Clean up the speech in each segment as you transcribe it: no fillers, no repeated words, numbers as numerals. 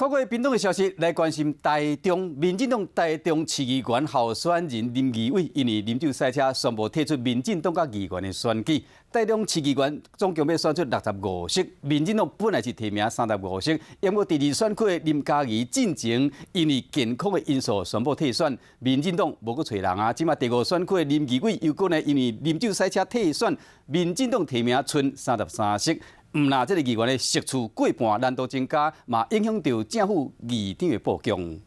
透過屏東的消息來關心台中，民進黨台中市議員候選人林義偉，因為啉酒駛車宣布退出民進黨佮議員的選舉。台中市議員總共欲選出65席，民進黨本來是提名35席，不過第二選區的林佳儀進前因為健康的因素宣布退選，民進黨無閣揣人啊。這馬第五選區的林義偉又閣呢，因為啉酒駛車退選，民進黨提名賰33席。毋但這个議員的席次過半難度增加，嘛影響著正副議長的布局。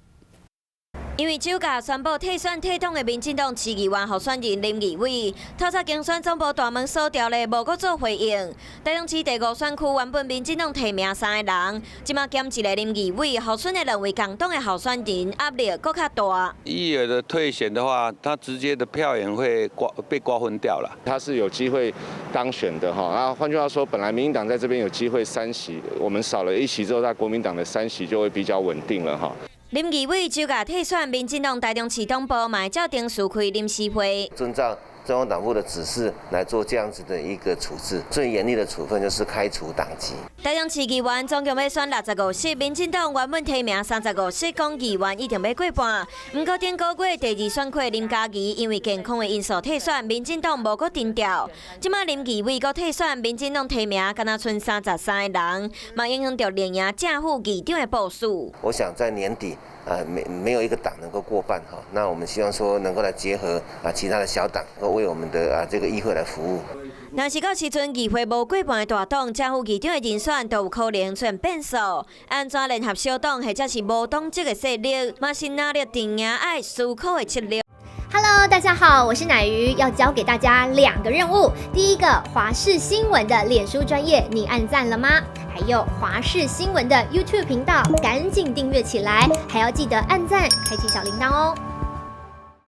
因為酒駕宣布退選退黨的民進黨市議員候選人林義偉，透早競選總部大門鎖牢咧，無閣做回應。台中市第五選區原本民進黨提名三个人，這馬減一个林義偉，候選的兩位共黨的候選人壓力閣較大。議員的退選的話，他直接的票源會被瓜分掉了。他是有機會當選的哈。那換句話說，本來民進黨在這邊有機會三席，我們少了一席之後，在國民黨的三席就會比較穩定了哈。林義偉酒駕退選，民進黨台中市黨部嘛會照程序開臨時會。遵照中央黨部的指示來做這樣子的一個處置，最嚴厲的處分就是開除黨籍。台中市議員總共欲選65席，民進黨原本提名35席，講議員一定欲過半。毋過頂個月第二選區林佳儀因為健康的因素退選，民進黨無閣徵調。這馬林義偉閣退選，民進黨提名干焦賰33個人，嘛影響著連營正副議長的部署。我想在年底啊，沒有一個黨能夠過半哈，那我們希望說能夠來結合啊其他的小黨，為我們的啊這個議會來服務。若是到時陣議會無過半的大黨，正副議長的人選都有可能出現變數。按怎聯合小黨或者是無黨籍的勢力，嘛是納入陣營愛思考的策略。 Hello，大家好，我是乃瑜，要交給大家兩個任務。第一個，華視新聞的臉書專頁，你按讚了嗎？還有華視新聞的 YouTube 頻道，趕緊訂閱起來，還要記得按讚，開啟小鈴鐺哦。